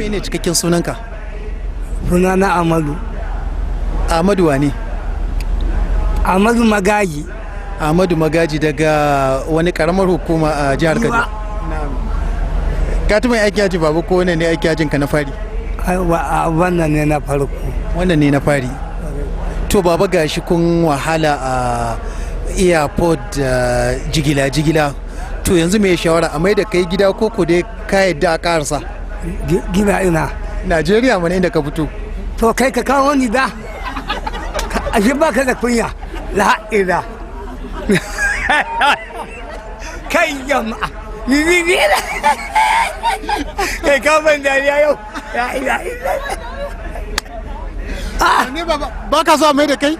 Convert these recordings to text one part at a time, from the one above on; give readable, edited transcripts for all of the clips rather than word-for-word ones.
Mene cikakken sunanka? Sunana Amadu. Ahmadu wane? Amadu Magaji. Ahmadu Magaji daga wani karamar hukuma a jihar Kaduna? Ka taɓa aiki haji, babu, ko wannan ne aiki hajin ka na fari? Ai, wannan ne na farko. Wannan ne na fari. To baba, gashi kun wahala a airport da jigila jigila. To yanzu me shawara, a mai da kai gida ko ko dai ka yadda a karasa? Gida ina? Najeriya mana, inda ka fito. To kai ka kawo ni da ashe ba ka da kunya, la ila kai jama'a, ni ni ni kai ka ban dariya yau, la ila ila. Ne baba, ba ka so a mai da kai?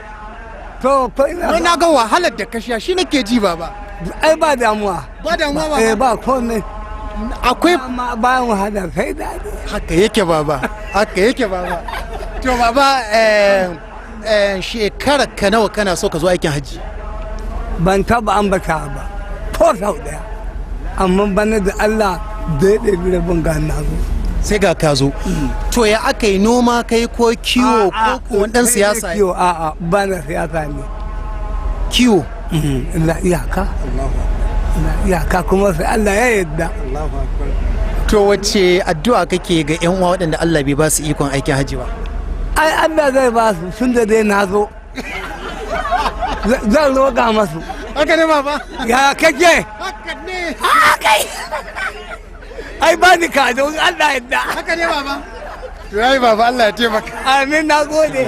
To ko ina. Wai na ga wahalar da ka sha shi nake ji, baba. Ai ba damuwa. Ba damuwa baba? Eh, ba komai. Akwai amma bayan wahala kai daɗi. Haka yake baba, haka yake baba. To baba, shekarar ka nawa kana so ka zo aikin hajji? Ban taba ambata ba ko sau daya, amma bana da Allah da ya ɗebi rabin ga na zo. Sai ga ka zo. To ya aka yi, noma kai ko kiwo ko ko wani dan siyasa? Kiwo, a'a, ba na siyasa ne. Kiwo. Illa iyaka, illa iyaka, kuma sai Allah ya yarda. To wacce addu'a kake ga yan uwa waɗanda Allah bai ba su ikon aikin hajji ba? Ai Allah zai ba su, tun da dai na zo zan roƙa masu. Haka ne baba. Ya kake? Haka ne. Kai, ai ba ni ka don Allah yarda. Haka ne baba. To yayi baba, Allah ya taimaka. Amin, na gode.